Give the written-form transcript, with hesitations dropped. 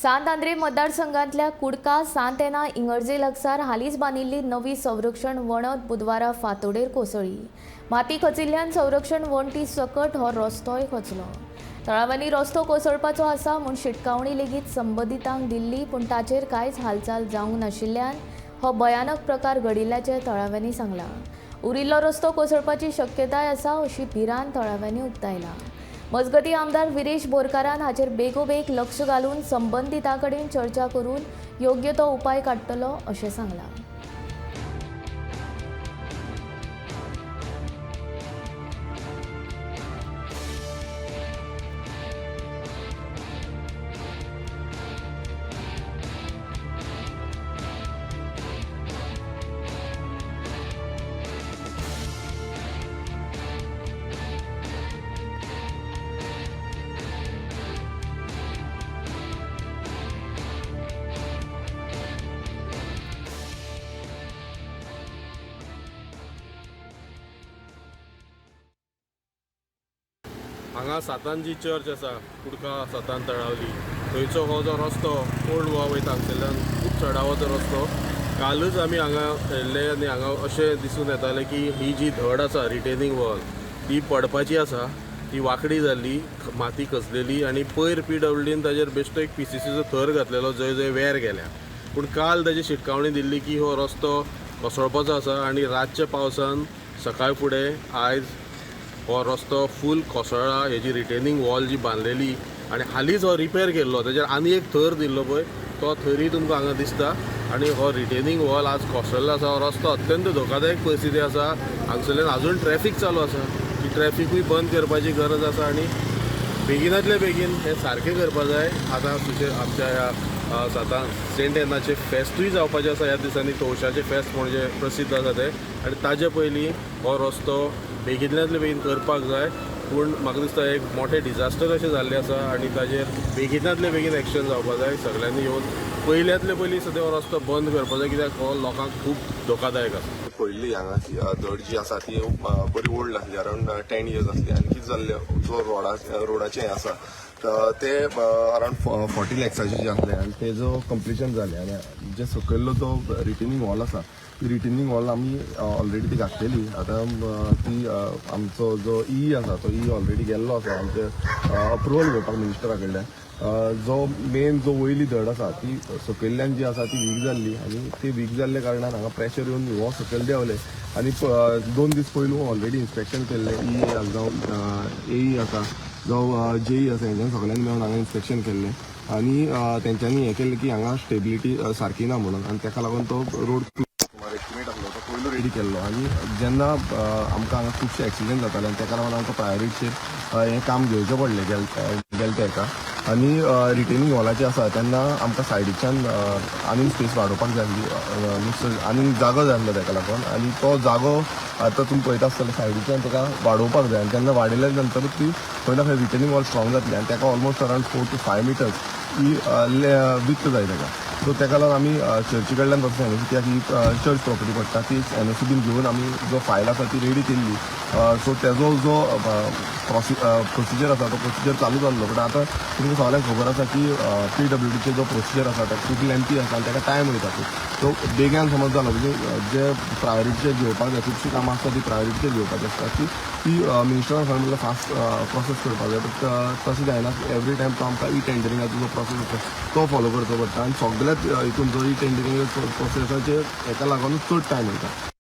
सांत आंद्रे मतदारसंघांतल्या कुडका सांत एना इंगर्जे लागसार हालींच बांदिल्ली नवी संरक्षण वणत बुधवारा फांतोडेर कोसळ्ळी. माती खचिल्ल्यान संरक्षण वण्टी सकट हो रस्तोय खचलो. थळाव्यांनी रस्तो कोसळपाचो आसा म्हूण शिटकावणी लेगीत संबंदितांक दिल्ली, पूण ताचेर कांयच हालचाल जावंक नाशिल्ल्यान हो भयानक प्रकार घडिल्ल्याचें थळाव्यांनी सांगलां. उरिल्लो रस्तो कोसळपाची शक्यताय आसा अशी भिरांत थळाव्यांनी उक्तायला. मजगती आमदार विरेश बोरकारान हाचेर बेगोबेग लक्ष घालून संबंदितां कडेन चर्चा करून योग्य तो उपाय काडटलो अशें सांगलां. हांगा सातान जी चर्च आसा कुडका सातान तळावली थंयचो हो जो रस्तो ओल्ड गोवा वयता हांगसरल्यान खूब चडावतो रस्तो. कालच आमी हांगा येयल्ले आनी हांगा अशें दिसून येतालें की ही जी धड आसा रिटेनिंग वॉल ती पडपाची आसा. ती वांकडी जाल्ली, माती खचलेली आनी पयर पीडब्ल्यूडीन ताजेर बेश्टो एक पीसीसीचो थर घातलेलो जंय जंय वेर गेल्या. पूण काल ताजी शिटकावणी दिल्ली की हो रस्तो कोसळपाचो आसा आनी रातच्या पावसान सकाळ फुडें आयज हो रस्तो फूल कोसळ्ळा. हेजी रिटेनिंग वॉल जी बांदलेली आनी हालींच हो रिपेर केल्लो तेजेर आनी एक थर दिल्लो पळय तो थरय तुमकां हांगा दिसता. आनी हो रिटेनिंग वॉल आज कोसळ्ळो आसा. हो रस्तो अत्यंत धोकादायक परिस्थिती आसा. हांगसरल्यान आजून ट्रॅफीक चालू आसा. ती ट्रॅफिकूय बंद करपाची गरज आसा आनी बेगिनातले बेगीन हें सारकें करपा जाय. आतां तुजे आमच्या ह्या सातान सेंट एनाचें फेस्तूय जावपाचें आसा ह्या दिसांनी. तवशाचें फेस्त म्हणजे प्रसिद्ध आसा तें आनी ताजे पयलीं हो रस्तो बेगिनातले बेगीन करपाक जाय. पूण म्हाका दिसता एक मोठें डिजास्टर अशें जाल्लें आसा आनी ताजेर बेगिनातले बेगीन एक्शन जावपा जाय. सगळ्यांनी येवन पयल्यांतले पयलीं सद्या हो रस्तो बंद करपाक जाय कित्याक हो लोकांक खूब धोकादायक आसा. पळयल्ली हांगा धड जी आसा ती बरी ओल्ड आसली, अरावंड 10 इयर्स आसली. आनी कितें जाल्लें जो रोडाचें हें आसा ते अरावंड 40 लॅक्साचें जें आसलें आनी तेजो कंप्लिशन जालें. आनी जे सकयल्लो जो रिटेनिंग वॉल आसा ती रिटेनिंग वॉल आमी ऑलरेडी ती घातलेली. आतां ती आमचो जो ई आसा तो ई ऑलरेडी गेल्लो आसा आमचे अप्रुवल घेवपाक मिनिस्टरा कडल्यान. जो मेन जो वयली धड आसा ती सकयल्ल्यान जी आसा ती वीक जाल्ली आनी ती वीक जाल्ल्या कारणान हांगा प्रेशर येवन हो सकयल देंवले. आनी 2 दीस पयलू ऑलरेडी इन्स्पेक्शन केल्लें. ई जावं ए आसा जावं जेई आसा हेंच्यान सगळ्यांनी मेळून हांगा इन्स्पेक्शन केल्लें आनी तेंच्यांनी हें केल्लें की हांगा स्टेबिलिटी सारकी ना म्हणून आनी तेका लागून तो रोड सुमार एस्टिमेट आसलो तो पयलू रेडी केल्लो. आनी जेन्ना आमकां हांगा खुबशे एक्सिडंट जाताले आनी तेका लागून आमकां प्रायोरिटीचेर हें काम घेवचें पडलें गेले तेका. आनी रिटेनिंग वॉलाचें आसा तेन्ना आमकां सायडीच्यान आनीक स्पेस वाडोवपाक जाय आसली, आनीक जागो जाय आसलो तेका लागून. आनी तो जागो आतां तुमी पळयता आसतले सायडीच्यान तेका वाडोवपाक जाय आनी तेन्ना वाडयल्या नंतरूच ती खंय ना खंय रिटेनिंग वॉल स्ट्रॉंग जातली आनी तेका ऑलमोस्ट अरावंड 4 to 5 metres ही वित्त जाय तेका. सो तेका लागून आमी चर्ची कडल्यान तसो एनओसी कित्याक ही चर्च प्रॉपर्टी पडटा ती एनओसी बीन घेवन आमी जो फायल आसा ती रेडी केल्ली. सो तेजो जो प्रोसिजर आसा तो प्रोसिजर चालू जाल्लो. बट आतां तुमकां सगळ्यांक खबर आसा की पीडब्ल्यूडीचे जो प्रोसिजर आसा ताका खूब लेंथी आसा आनी ताका टायम वयता खूब. सो बेगान समज जालो म्हणजे जे प्रायोरिटीचेर घेवपाक जाय खुबशीं कामां आसता ती प्रायोरिटीचेर घेवपाची आसता ती ती मिनिस्टरान सांगलें म्हणल्यार फास्ट प्रोसेस करपाक जाय. बट तशें जायना. एवरी टायम तो आमकां ई टेंडरिंगाचो जो प्रोसेस आसा तो फॉलो करचो पडटा आनी सगळ्यात हितून जो ई टेंडरिंग प्रोसेसाचेर हेका लागूनच चड टायम वयता.